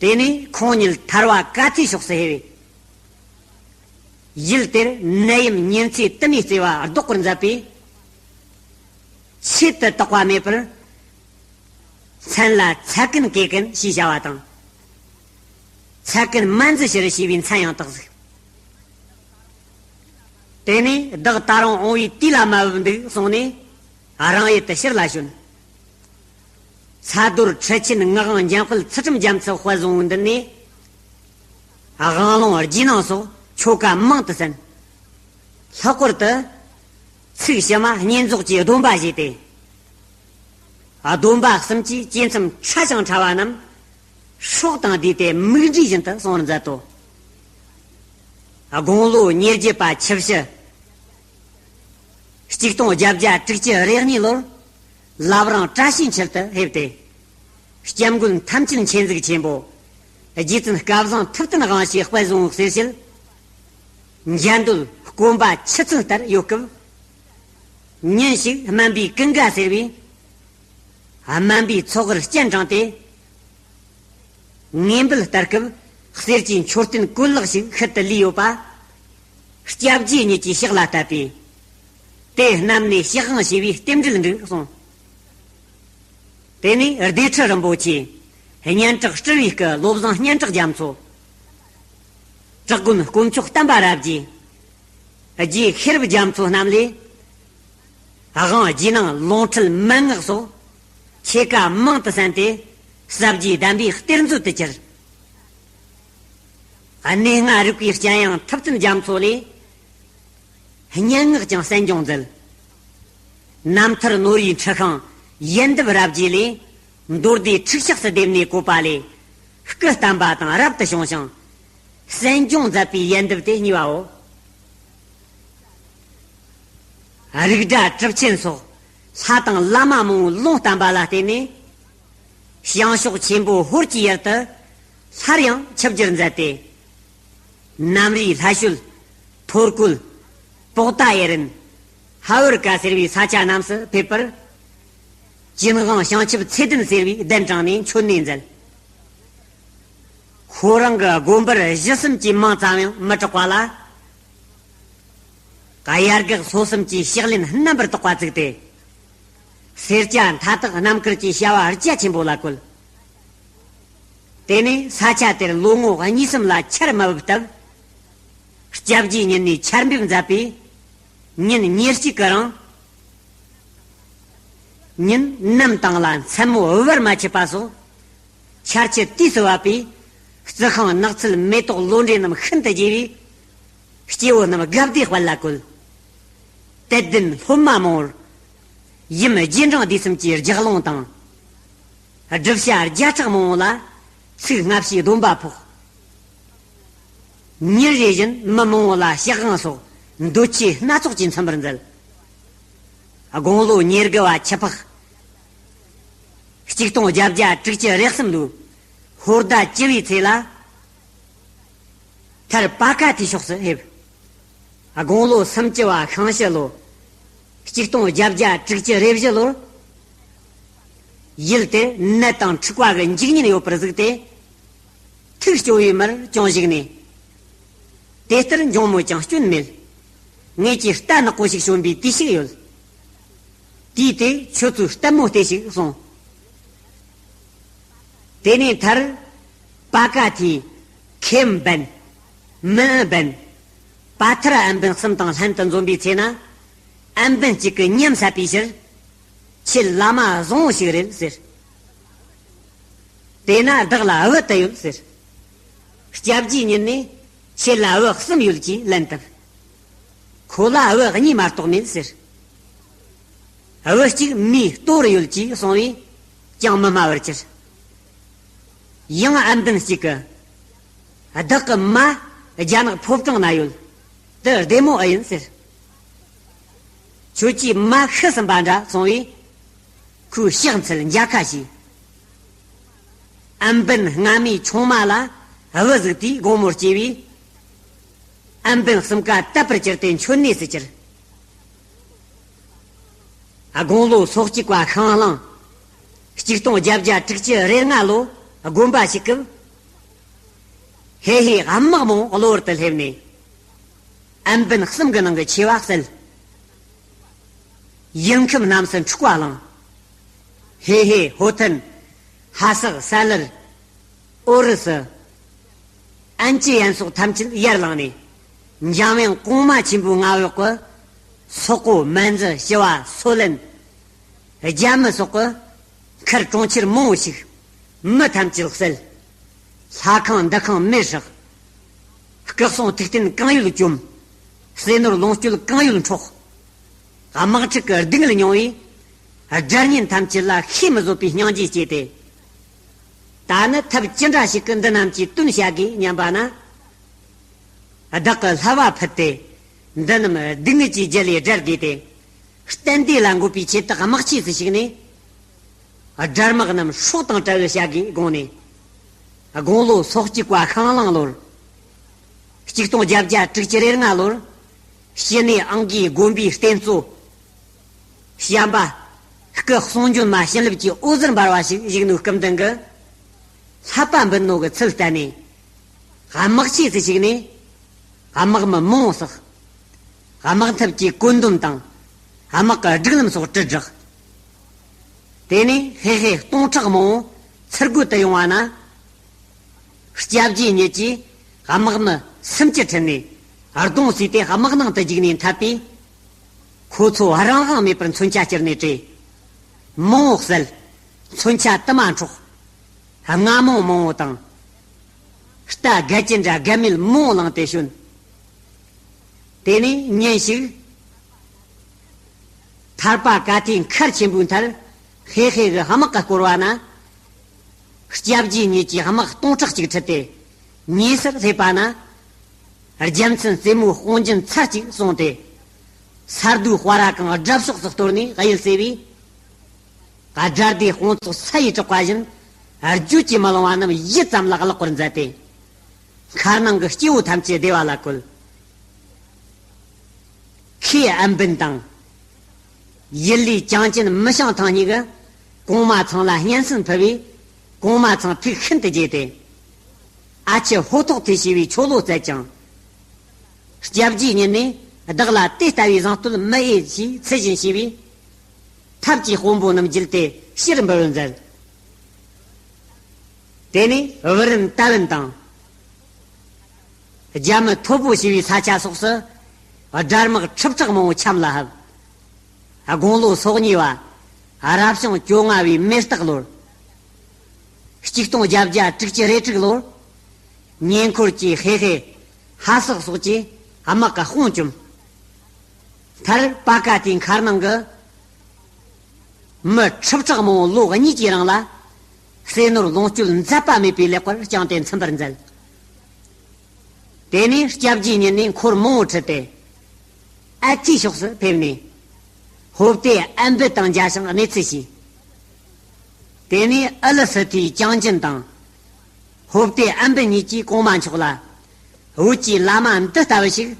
དེ་ནས་ཁོང་ཉིད་ཐར་བ་ག་ཐོས་ཕྱོགས་སུ་ཕེབས་པས། ཡུལ་དེར་ནད་ཡམས་ཉེན་ཚེ་དུ་མའི་བརྩེ་བ་ལྡོག་པར་མཛད་པས། ཆེད་དུ་དོགས་པ་མེད་པར། མཚན་ལ་ཚད་ཀུན་གེ་ཀུན་ཞེས་བྱ་བ་དང་། ཚད་ཀུན་མ་འཛི་ཕྱིར་ཞེས་པའི་མཚན་ཡང་བཏགས་ཟིག། དེ་ནས་བདག་ད་རུང་འོང་བའི་དུས་ལ་མ་བབ་འདུག་གསུངས་ནས། རང་ཡུལ་དུ་ཕྱིར་ལ་བྱོན། ཚ་རྡོར་ཁྲི་ཆེན་ངག་དབང་འཇམ་དཔལ་ཚུལ་ཁྲིམས་རྒྱ་མཚོ་དཔལ་བཟང་པོའི་མདུན་ནས། དབང་ལུང་རྗེས་གནང་སོགས་ཆོ་ག་མང་དུ་གསན། ལྷག་པར་དུ། ཚིག་ཕྱི་མ་བསྙེན་རྫོགས་ཀྱི་སྡོམ་པ་བཞེས་ཏེ། སྡོམ་པ་གསུམ་གྱི་བཅས་མཚམས་ཕྲ་ཞིང་ཕྲ་བ་རྣམས། སྲོག་དང་བསྡུས་ཏེ་མིག་འབྲས་བཞིན་དུ་གསུང་བར་མཛད་དོ། དགུང་ལོ་ཉེར་བརྒྱད་པ་ཆུ་བྱི། གཅིག་སྟོང་བརྒྱད་བརྒྱ་དྲུག་ཅུ་རེ་གཉིས་ལོར། བླ་བྲང་བཀྲ་ཤིས་འཁྱིལ་དུ་ཕེབས་ཏེ། སྐྱབས་མགོན་ཐམས་ཅད་མཁྱེན་གཟིགས་ཆེན་པོ། རྗེ་བཙུན་སྐལ་བཟང་ཐུབ་བསྟན་དབང་ཕྱུག་དཔལ་བཟང་པོའི་གསེར་ཞལ། འཇའ་འདོད་དཀོན་པ་ཆུ་ཚོད་ལྟར་གཡོ་སྐབས། ཉིན་ཞིག་སྨན་པའི་ཀུན་དགའ་ཟེར་བས། སྨན་པའི་ཚོགས་ཀར་སྤྱན་དྲངས་ཏེ། ངེས་འབུལ་ལྟར་སྐབས་གསེར་གྱི་མཆོད་རྟེན་གོས་ལག་ཞིག་ཤུལ་དུ་ལུས་ཡོད་པ། སྐྱབས་རྗེ་ཉིད་ཀྱིས་ཕྱག་ལ་བཏབ་པས། དེ་བསྣམས་ནས་ཕྱག་དབང་ཞུས་པས་རྟེན་འབྲེལ་འགྲིག་གསུངས། དེ་ནས་སྡེ་ཁྲི་རིན་པོ་ཆེ། སྙན་གྲགས་སྤྲུལ་བའི་སྐུ་བློ་བཟང་སྙན་གྲགས་རྒྱ་མཚོ། བྲག་དགོན་དཀོན་མཆོག་བསྟན་པ་རབ་རྒྱས། རྗེ་ཤེས་རབ་རྒྱ་མཚོ་རྣམས་ལས། དབང་རྗེས་གནང་ལུང་ཁྲིད་མན་ངག་སོགས་ཆོ་ག་མང་དུ་གསན་ཏེ། ཟབ་རྒྱས་གདམས་པའི་གཏེར་མཛོད་དུ་གྱུར། གནས་ལྔ་རིག་པའི་སྤྱན་དབྱངས་ཐུབ་བསྟན་རྒྱ་མཚོ་ལས། སྙན་ངག་ཀྱང་གསན་སྦྱོང་མཛད། རྣམ་ཐར་ནོར་བུའི་འཁྲི་ཤིང་ཡལ་འདབ་རབ་རྒྱས་ལས། མདོ་སྡེ་ཁྲིགས་ཆགས་སུ་བསྡེབས་ནས་བཀོད་པ་ལས། སྐུ་བལྟམས་པ་དང་རབ་ཏུ་བྱུང་ཞིང་། གསན་སྦྱོང་མཛད་པའི་ཡལ་འདབ་དེ་གཉིས་པའོ། རིགས་སྒྲ་གྲུབ་ཆེན་སོགས་ལྷ་དང་བླ་མ་མང་པོས་ལུང་བསྟན་པ་ལ་བརྟེན་ནས། བྱང་ཕྱོགས་ཆེན་པོ་ཧོར་གྱི་ཡུལ་དུ་སླར་ཡང་ཆིབས་བསྒྱུར་མཛད་དེ། གནམ་རིའི་ལྷ་ཤོད། ཐོར་ཀོད། པོག་ཏ་ཡེ་རན། ཧ་ཝར་ཀ་ཟེར་བའི་ས་ཆ་རྣམས་སུ་ཕེབས་པར། ཅིན་ཝང་བྱང་ཆུབ་ཚེ་བདུན་ཟེར་བའི་གདན་དྲངས་ནས་མཆོད་གནས་མཛད། ཁོ་རང་གི་དགོན་པར་གཞི་གསུམ་གྱི་མིང་ཙམ་ཡང་མི་གྲགས་པ་ལ། དབྱར་འགག་སོ་གསུམ་གྱི་ཕྱག་ལེན་རྣམ་པར་དག་པ་བཙུགས་ཏེ། སེར་སྐྱ་མཐའ་དག་རྣམ་དཀར་གྱི་བྱ་བ་རྒྱ་ཆེན་པོ་ལ་བཀོལ། དེ་ནས་ས་ཆ་དེར་ལོ་ངོ་གཉིས་གསུམ་ལ་ཆར་མ་བབས་སྟབས། སྐྱབས་རྗེ་ཉིད་ནས་ཆར་འབེབས་མཛད་པས། ཉིན་ཉེར་གཅིག་གི་རིང་། ཉིན་ནམ་དྭངས་ལ་མཚན་མོ་བར་མ་ཆད་པ་སོགས། ཆར་ཆུ་དུས་སུ་བབས་པས། རྩི་ཤིང་ནགས་ཚལ་མེ་ཏོག་ལོ་འབྲས་རྣམས་ཤིན་ཏུ་རྒྱས་པས། སྐྱེ་བོ་རྣམས་དགའ་བདེ་དཔལ་ལ་བཀོད། དད་ལྡན་སློབ་མ་མང་བོར། ཡུམ་རྗེས་འབྲང་སྡེ་གསུམ་གྱི་ལྗགས་ལུང་དང་། སྒྲུབ་བྱ་བརྒྱ་ཕྲག་མང་བོ་ལ། ཚིག་སྔ་ཕྱིའི་སྡོམ་པ་ཕོག། ཉིན་རེ་བཞིན་མི་མང་བོ་ལ་ཕྱག་དབང་སོགས་འདོད་ཆེས་སྣ་ཚོགས་ཀྱིས་མཚོན་པར་མཛད། དགུང་ལོ་ཉེར་དགུ་བ་ཆུ་ཕག། གཅིག་སྟོང་བརྒྱད་བརྒྱ་དྲུག་ཅུ་རེ་གསུམ་ལོའི་ཧོར་ཟླ་བཅུ་བའི་ཚེས་ལ། མཐར་པ་ཀ་ཐིའི་ཕྱོགས་སུ་ཕེབས། དགུང་ལོ་སུམ་ཅུ་བ་ཤིང་བྱི་ལོ། གཅིག་སྟོང་བརྒྱད་བརྒྱ་དྲུག་ཅུ་རེ་བཞི་ལོར། ཡུལ་དེར་ནད་དང་འཁྲུག་པ་གི་འཇིགས་ཉེན་ཡོད་པར་གཟིགས་ཏེ། ཐུགས་སྐྱོ་བའི་མར་ཅུང་ཞིག་ནས། དེ་ལྟར་འབྱུང་མོད་ཀྱང་སྐྱོན་མེད། ངེད་ཀྱི་རྟ་ནག་པོ་ཞིག་བྱོན་པའི་དུས་ཤིག་ཡོད། དུས་དེ་ཁྱོད་ཚོའི་ལྟད་མོ་སྟེ་ཞིག་གསུངས། དེ་ནས་མཐར། པ་ཀ་ཐི། ཁེམ་བན། མི་འབན། པ་ཐར་ཨན་བན་གསུམ་དང་ལྷན་དུ་འཛོམས་པའི་ཚེ་ན། ཨན་བན་གཅིག་གིས་ཉམས་སད་པའི་ཕྱིར། ཁྱེད་བླ་མ་བཟང་བོ་ཞིག་རེད་ཟེར། དེས་ན་བདག་ལ་བུ་དུ་ཡོད་ཟེར། སྐྱབས་རྗེ་ཉིད་ནས་ཁྱེད་ལ་བུ་གསུམ་ཡོད་ཅེས་ལན་བཏབ། ཁོ་ལ་བུ་གཉིས་མ་གཏོགས་མེད་ཟེར། བུ་གཅིག་མིའི་ལྟོ་རུ་ཡོད་ཅེས་གསུངས་པས། ཀྱང་མི་སྨྲ་བར་གྱུར། ཡང་ཨན་བན་གཅིག་གིས། བདག་གི་མ་རྒྱ་ནག་ཕོ་བྲང་ན་ཡོད། དེ་བདེ་མོ་ཨེ་ཡིན་ཟེར། ཁྱོད་ཀྱིས་མ་ཤི་ཟིན་པ་འདྲ་སོང་བས། ཁོས་ཕྱག་འཚལ་མཇལ་ཁ་བྱས། ཨན་བན་སྔ་མའི་ཆུང་མ་ལ་བུ་ཟིག་དེས་དགོང་མོར་སྐྱེས་པས། ཨན་བན་གསུམ་ཀ་དད་པར་གྱུར་ཏེ་མཆོད་གནས་སུ་གྱུར། དགུང་ལོ་སོ་གཅིག་པ་ཤིང་གླང་། གཅིག་སྟོང་བརྒྱད་བརྒྱ་དྲུག་ཅུ་རེ་ལྔ་ལོ། དགོན་པ་ཞིག་གི་ཧེ་ཧེ་དམག་མང་གློ་བུར་དུ་སླེབས་ནས། ཨན་བན་གསུམ་གྱི་ནང་གི་ཆེ་བ་བསད། ཡུལ་ཁམས་རྣམས་སུ་འཁྲུག་པ་བསླངས། ཧེ་ཧེ་ཧོ་ཐན། ཧ་སག་ས་ལར། ཨོ་རི་སི། ཨན་ཅི་ཡན་སོགས་ཐམས་ཅད་ཡར་ལངས་ནས། འཇམ་དབྱངས་གོང་མ་ཆེན་པོའི་མངའ་འོག་གི་སོག་པོ་མན་ཛུ་ཞི་བ་སོ་ལན། རྒྱ་མི་སོགས་ཀྱིས་མཁར་གྲོང་ཁྱེར་མང་བོ་ཞིག་མི་ཐམས་ཅད་བསད། ལྷ་ཁང་འདུ་ཁང་མེར་སྲེག། སྐུ་གསུང་ཐུགས་རྟེན་གང་ཡོད་བཅོམ། ཟས་ནོར་ལོངས་སྤྱོད་གང་ཡོད་འཕྲོག། དམག་འཁྲུག་གི་སྡུག་བསྔལ་མྱོང་བས། དགྲ་གཉེན་ཐམས་ཅད་ལ་ཤེས་མི་བཟོད་པའི་སྙིང་རྗེ་སྐྱེས་ཏེ། ད་ནི་ཐབས་ཅི་འདྲ་ཞིག་གིས་འདི་རྣམས་ཀྱི་དོན་བྱ་དགོས་སྙམ་པ་ན། བདག་གིས་བསླབ་པ་ཕུལ་ཏེ། འདི་རྣམས་སྡུག་བསྔལ་གྱི་རྒྱུ་ལས་བསྒྲལ་དགོས་ཏེ། གཏན་བདེ་ལ་འགོད་པའི་ཆེད་དུ་དམག་ཆས་སུ་ཞུགས་ནས། དགྲ་དམག་རྣམས་སྲོག་དང་བྲལ་བར་བྱ་དགོས་དགོངས་ནས། དགུང་ལོ་སོ་གཅིག་པ་ཤིང་གླང་ལོར། གཅིག་སྟོང་བརྒྱད་བརྒྱ་དྲུག་ཅུ་རེ་ལྔ་ལོར། ཕྱི་ནས་ཨང་གིའི་དགོན་པའི་རྟེན་གཙོ། བྱམས་པ། སྐུ་གསུང་འབྱོན་མ་བྱིན་རླབས་ཀྱི་འོད་ཟེར་འབར་བ་ཞིག་བཞུགས་ནོའི་སྐུ་མདུན་གྱི། བསླབ་པ་འབུལ་ནོ་གི་ཚུལ་བསྟན་ནས། དམག་ཆས་སུ་ཞུགས་ནས། དམག་མི་མང་བསགས། དམག་འཐབ་ཀྱི་བཀོད་འདོམས་དང་། དམག་གི་སྒྲིག་ལམ་སོགས་དྲིལ་བསྒྲགས། དེ་ནས་ཧེ་ཧེ་སྟོང་ཕྲག་མང་པོ་ཚུར་རྒོལ་དུ་ཡོང་བ་ན། སྐྱབས་རྗེ་ཉིད་ཀྱིས་དམག་མི་སུམ་ཅུ་ཁྲིད་ནས་གདོང་བསུས་ཏེ་དམག་ནང་དུ་བརྒྱུགས་ནས་འཐབ་པས། ཁོ་ཚོ་རང་དབང་མེད་པར་མཚོན་ཆ་བསྐྱུར་ནས་བྲོས། མང་པོ་བསད། མཚོན་ཆ་དུ་མ་འཕྲོག། རྔ་མོང་མང་པོ་དང་། རྟ་སྒལ་གྱི་འདྲ་སྒལ་མེད་མང་པོ་བླངས་ཏེ་བྱོན། དེ་ནས་ཉིན་ཞིག་ཐར་པ་ཀ་ཐའི་མཁར་ཆེན་པོའི་མཐར་ཧེ་ཧེ་གི་དམག་གིས་བསྐོར་བ་ན། སྐྱབས་རྗེ་ཉིད་ཀྱིས་དམག་སྟོང་ཕྲག་གཅིག་ཁྲིད་དེ། ཉེ་སར་སླེབས་པ་ན། རྒྱལ་མཚན་རྩེ་མོའི་དཔུང་འཇོམས་ཚར་གཅིག་སོང་སྟེ། ས་རྡོའི་སྤ་ར་གང་དགྲ་ཕྱོགས་སུ་གཏོར་ནས་གཡུལ་སེལ་བས། དགྲ་སྡེའི་དཔུང་ཚོགས་ས་ཡིས་དྲེགས་པ་བཞིན། རྒྱུད་ཀྱིས་མི་ལང་བ་རྣམས་ཡུད་ཙམ་ལ་བརླག་པར་མཛད་དེ། མཁར་ནང་གི་སྐྱེ་བོ་ཐམས་ཅད་བདེ་བ་ལ་བཀོད། ཁོས་ཨན་བན་དང་། ཡུལ་ལུའི་ཅང་ཅན་མི་ཤང་ཐང་གཉིས་ཀྱིས་གོང་མ་ཚང་ལ་སྙན་སེང་ཕུལ་བས། གོང་མ་ཚང་ཐུགས་ཤིན་ཏུ་དགྱེས་ཏེ། ཨ་ཁྱི་ཧོ་ཐོག་ཐེ་ཞེས་པའི་ཆོ་ལོ་བསྩལ་ཅིང་། སྐྱབས་རྗེ་ཉིད་ནས་བདག་ལ་དེ་ལྟ་བུའི་བཟང་བསྟོད་མི་འོས་ཞེས་ཚུལ་བཞིན་བྱས་པས། ཐབས་ཀྱི་དཔོན་པོ་རྣམས་བརྒྱུད་དེ་ཕྱིར་འབུལ་བར་མཛད། དེ་ནས་བུ་རམ་རྟ་བན་དང་། རྒྱ་མི་ཐོ་པོ་ཞེས་པའི་ས་ཆ་སོགས་སུ། དགྲ་དམག་ཁྲི་ཕྲག་མང་པོ་འཆམ་ལ་ལྷབ། དགུང་ལོ་སོ་གཉིས་པ། རབ་བྱུང་བཅོ་ལྔ་བའི་མེ་སྟག་ལོར། གཅིག་སྟོང་བརྒྱད་བརྒྱ་དྲུག་ཅུ་རེ་དྲུག་ལོར། ཉེ་འཁོར་གྱི་ཧེ་ཧེ། ཧ་སག་སོགས་ཀྱིས་དམག་གི་དཔུང་བཅོམ། མཐར་པ་ཀ་ཏའི་མཁར་ནང་གི་མི་ཁྲི་ཕྲག་མང་པོ་ལོ་གཉིས་ཀྱི་རིང་ལ། ཟས་ནོར་ལོངས་སྤྱོད་མཛད་པ་མེད་པའི་ལེགས་པར་བསྐྱངས་ཏེ་ཚིམ་པར་མཛད། དེ་ནས་སྐྱབས་རྗེ་ཉིད་ནས་འཁོར་མང་པོ་ཁྲིད་དེ། ཨ་ཐིའི་ཕྱོགས་སུ་ཕེབས་ནས། ཧོབ་སྟེ་ཨན་བུ་དང་མཇལ་ཞིང་གནས་ཚུལ་ཞུས། དེ་ནས་ཨ་ལི་སི་ཐིའི་ཅང་ཅན་དང་། ཧོབ་སྟེ་ཨན་བུ་གཉིས་ཀྱིས་གོང་མ་མཆོག་ལ། བོད་ཀྱི་བླ་མ་འདི་ལྟ་བུ་ཞིག་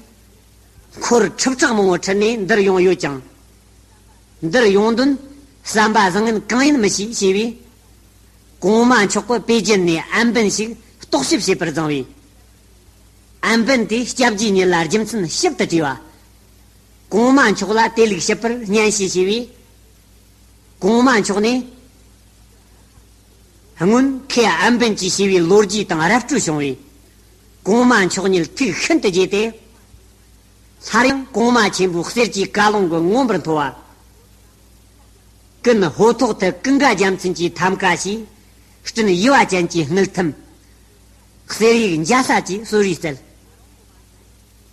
འཁོར་ཁྲི་ཕྲག་མང་པོ་ཁྲིད་ནས་འདིར་ཡོང་ཡོད་ཀྱང་། འདིར་ཡོང་དོན་བསམ་པ་བཟང་ངན་གང་ཡིན་མི་ཤེས་ཞེས་པས། གོང་མ་མཆོག་གིས་པེ་ཅིན་ནས་ཨན་བུན་ཞིག་རྟོག་ཞིབ་བྱེད་པར་བརྫངས་པས། ཨན་བུན་དེས་སྐྱབས་རྗེ་ཉིད་ལ་རྒྱུ་མཚན་ཞིབ་ཏུ་དྲིས་པ། གོང་མ་མཆོག་ལ་དེ་ལུགས་ཞིབ་པར་སྙན་ཞུ་ཞུས་པས། གོང་མ་མཆོག་ནས། སྔོན་ཁོས་ཨན་བུན་གྱིས་ཞུས་པའི་ལོ་རྒྱུས་དང་ར་སྤྲོད་བྱུང་བས། གོང་མ་མཆོག་ཉིད་ཐུགས་ཤིན་ཏུ་དགྱེས་ཏེ། སླར་ཡང་གོང་མ་ཆེན་པོའི་གསེར་གྱི་བཀའ་ལུང་གིས་མངོན་པར་མཐོ་བ། ཀུན་ཧོ་ཐོག་ཐུ་ཀུན་དགའ་རྒྱལ་མཚན་གྱི་ཐམ་ཀ་ཞེས། སྤྲིན་ཡུ་བ་ཅན་གྱི་དངུལ་ཐུམ། གསེར་ཡིག་འཇའ་ས་ཀྱི་གསོལ་རས་བསྩལ།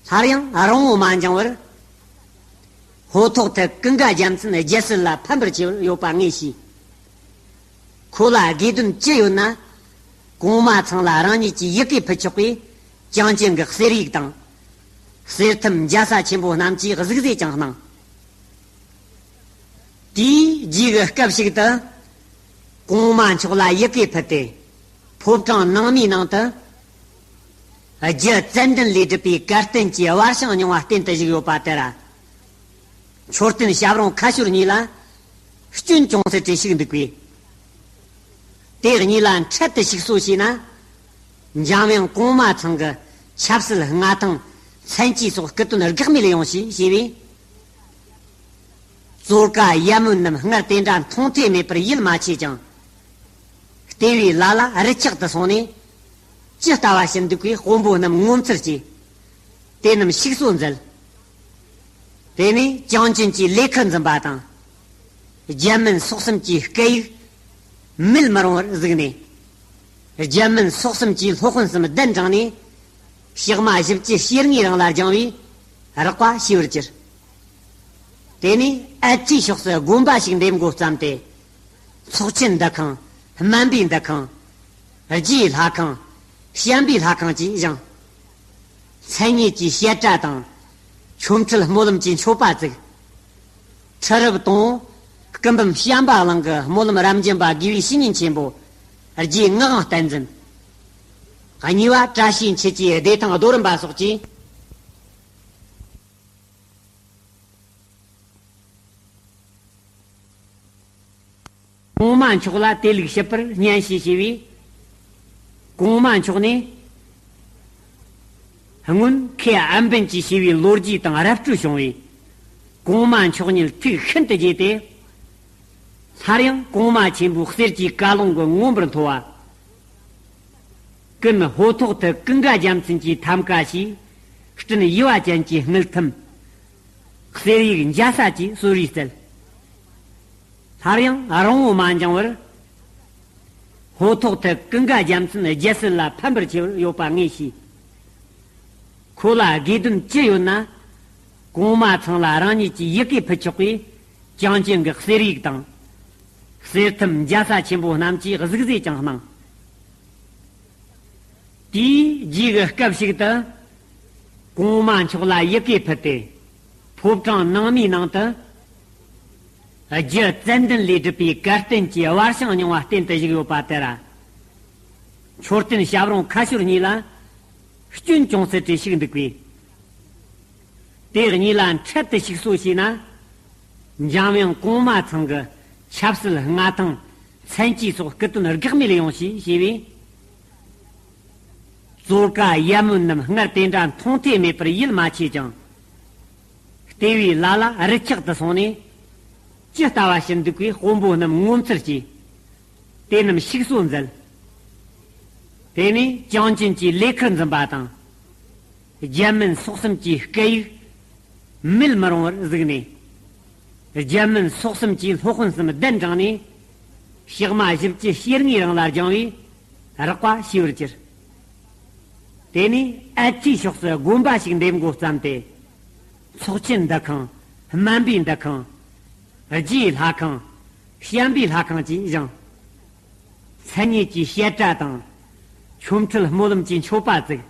སླར་ཡང་རིང་པོ་མ་འགྱངས་པར། ཧོ་ཐོག་ཐུ་ཀུན་དགའ་རྒྱལ་མཚན་རྒྱལ་སྲིད་ལ་ཕན་པར་བྱེད་པར་ཡོད་པ་ངེས་ཤིང་། ཁོ་ལ་དགོས་དོན་ཅི་ཡོད་ན། གོང་མ་ཚང་ལ་རང་ཉིད་ཀྱིས་ཡི་གེ་ཕུལ་ཆོག་པས། ཅང་ཅན་གྱི་གསེར་ཡིག་དང་། གསེར་ཐུམ་འཇའ་ས་ཆེན་པོ་རྣམས་ཀྱིས་གཟིགས་ཟེར་ཀྱང་གནང་། དེའི་རྗེས་ཀྱི་སྐབས་ཤིག་ཏུ། གོང་མ་མཆོག་ལ་ཡི་གེ་ཕུལ་ཏེ། ཕོ་བྲང་ནང་མའི་ནང་དུ། རྒྱུ་ཙན་དན་ལས་གྲུབ་པའི་གར་སྟན་གྱི་བར་ཤིང་རྙིང་བ་བརྟན་དུ་བཞུགས་ཡོད་པ་དེར། མཆོད་རྟེན་ཞབས་རིང་ཁ་ཤོར་གཉིས་ལ་སྐྱོན་ཅུང་ཟད་ཅིག་ཞིག་འདུག་པས། དེ་གཉིས་ལ་འཕྲལ་དུ་ཞིག་གསོ་བྱས་ན། འཇམ་དབྱངས་གོང་མ་ཚང་གི་ཆབ་སྲིད་མངའ་ཐང་མཚན་བཅས་སོགས་སྐུ་དོན་དགག་མེད་ཡོང་ཞེས་ཞུས་པས། ཙོར་ཀ་ཡ་མོན་རྣམས་སྔར་དེ་འདྲ་མཐོང་ཐོས་མེད་པར་ཡིད་མ་ཆེས་ཀྱང་། ལྟེ་བའི་ལ་ལ་རི་ཆག་ཏུ་སོང་ནས། ཇི་ལྟ་བ་བཞིན་འདུག་པའི་དཔོན་པོ་རྣམས་ངོ་མཚར་སྐྱེས། དེ་རྣམས་ཞིག་གསོ་མཛད། དེ་ནས་ཅང་ཅན་གྱིས་ལས་ཁུར་འཛིན་པ་དང་། རྒྱ་མིན་སོག་གསུམ་གྱི་སྐད་ཡིག་མེད་མི་རུང་བར་གཟིགས་ནས། རྒྱ་མིན་སོག་གསུམ་གྱི་སློབ་དཔོན་གསུམ་གདན་དྲངས་ནས། ཞག་མ་བཞི་བཅུ་ཞེ་ལྔའི་རིང་ལ་སྦྱངས་པས་རགས་པ་ཤེས་པར་གྱུར། དེ་ནས་ཨལ་ཅིའི་ཕྱོགས་སུ་དགོན་པ་ཞིག་འདེབས་འགོ་བརྩམས་ཏེ། ཚོགས་ཆེན་འདུ་ཁང་། སྨན་པའི་འདུ་ཁང་། རྗེའི་ལྷ་ཁང་། བྱམས་པའི་ལྷ་ཁང་བཅས་བཞེངས། མཚན་ཉིད་ཀྱི་བཤད་གྲྭ་དང་། ཆོ་འཕྲུལ་སྨོན་ལམ་གྱི་མཆོད་པ་བཙུགས། ཁྲི་རབས་དང་། སྐུ་འབུམ་བྱམས་པ་གླིང་གི་སྨོན་ལམ་རབ་འབྱམས་པ་དགེ་བའི་བཤེས་གཉེན་ཆེན་པོ་རྗེ་ངག་དབང་བསྟན་འཛིན། གཉིས་པ་བཀྲ་ཤིས་འཁྱིལ་གྱི་བདེ་ཐང་རྡོ་རིན་པ་སོགས་ཀྱིས། གོང་མ་མཆོག་ལ་དེ་ལུགས་ཞིབ་པར་སྙན་ཞུ་ཞུས་པས། གོང་མ་མཆོག་ནས་སྔོན་ཁེ་ཨན་པན་གྱིས་ཞུས་པའི་ལོ་རྒྱུས་དང་ར་སྤྲོད་བྱུང་བས། གོང་མ་མཆོག་ཉིད་ཐུགས་ཤིན་ཏུ་དགྱེས་ཏེ། སླར་ཡང་གོང་མ་ཆེན་པོའི་གསེར་གྱི་བཀའ་ལུང་གི་མངོན་པར་མཐོ་བ། ཀུན་ཧོ་ཐོག་ཏུ་ཀུན་དགའ་རྒྱལ་མཚན་གྱི་ཐམ་ཀ་ཞེས། སྤྲིན་ཡུ་བ་ཅན་གྱི་དངུལ་ཐུམ། གསེར་ཡིག་འཇའ་ས་བཅས་གསོལ་རས་བསྩལ། སླར་ཡང་རིང་བོ་མ་འགྱངས་པར། ཧོ་ཐོག་ཏུ་ཀུན་དགའ་རྒྱལ་མཚན་རྒྱལ་སྲིད་ལ་ཕན་པར་བྱེད་པར་ཡོད་པ་ངེས་ཤིང་། ཁོ་ལ་དགོས་དོན་ཅི་ཡོད་ན། གོང་མ་ཚང་ལ་རང་ཉིད་ཀྱིས་ཡི་གེ་ཕུལ་ཆོག་པས། ཅང་ཅན་གྱི་གསེར་ཡིག་དང་། གསེར་ཐུམ་འཇའ་ས་ཆེན་པོ་རྣམས་ཀྱིས་གཟིགས་ཟེར་ཀྱང་གནང་། དེའི་རྗེས་ཀྱི་སྐབས་ཤིག་ཏུ། གོང་མ་མཆོག་ལ་ཡི་གེ་ཕུལ་ཏེ། ཕོ་བྲང་ནང་མའི་ནང་དུ། རྒྱུ་ཙན་དན་ལས་གྲུབ་པའི་གར་སྟན་གྱི་བར་ཤིང་རྙིང་བ་བརྟན་དུ་བཞུགས་ཡོད་པ་དེར། མཆོད་རྟེན་ཞབས་རིང་ཁ་ཤོར་གཉིས་ལ་སྐྱོན་ཅུང་ཟད་ཅིག་ཞིག་འདུག་པས། དེ་གཉིས་ལ་འཕྲལ་དུ་ཞིག་གསོ་བྱས་ན། འཇམ་དབྱངས་གོང་མ་ཚང་གི་ཆབ་སྲིད་མངའ་ཐང་མཚན་བཅས་སོགས་སྐུ་དོན་དགག་མེད་ཡོང་ཞེས་ཞུས་པས། ཙོར་ཀ་ཡ་མོན་རྣམས་སྔར་དེ་འདྲ་མཐོང་ཐོས་མེད་པར་ཡིད་མ་ཆེས་ཀྱང་། ལྟེ་བའི་ལ་ལ་རི་ཆག་ཏུ་སོང་ནས། ཇི་ལྟ་བ་བཞིན་འདུག་པའི་དཔོན་པོ་རྣམས་ངོ་མཚར་སྐྱེས། དེ་རྣམས་ཞིག་གསོ་མཛད། དེ་ནས་ཅང་ཅན་གྱིས་ལས་ཁུར་འཛིན་པ་དང་། རྒྱ་མིན་སོག་གསུམ་གྱི་སྐད་ཡིག་མེད་མི་རུང་བར་གཟིགས་ནས། རྒྱ་མིན་སོག་གསུམ་གྱི་སློབ་དཔོན་གསུམ་གདན་དྲངས་ནས། ཞག་མ་བཞི་བཅུ་ཞེ་ལྔའི་རིང་ལ་སྦྱངས་པས་རགས་པ་ཤེས་པར་གྱུར། དེ་ནས་ཨལ་ཅིའི་ཕྱོགས་སུ་དགོན་པ་ཞིག་འདེབས་འགོ་བརྩམས་ཏེ། ཚོགས་ཆེན་འདུ་ཁང་། སྨན་པའི་འདུ་ཁང་། རྗེའི་ལྷ་ཁང་། བྱམས་པའི་ལྷ་ཁང་བཅས་བཞེངས། མཚན་ཉིད་ཀྱི་བཤད་གྲྭ་དང་། ཆོ་འཕྲུལ་སྨོན་ལམ་གྱི་མཆོད་པ་བཙུགས།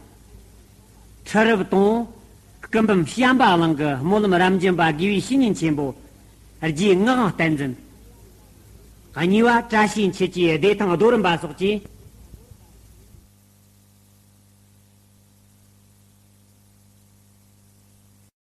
ཁྲི་རབས་དང་། སྐུ་འབུམ་བྱམས་པ་གླིང་གི་སྨོན་ལམ་རབ་འབྱམས་པ་དགེ་བའི་བཤེས་གཉེན་ཆེན་པོ། རྗེ་ངག་དབང་བསྟན་འཛིན། གཉིས་པ་བཀྲ་ཤིས་འཁྱིལ་གྱི་བདེ་ཐང་རྡོ་རིན་པ་སོགས་ཀྱིས།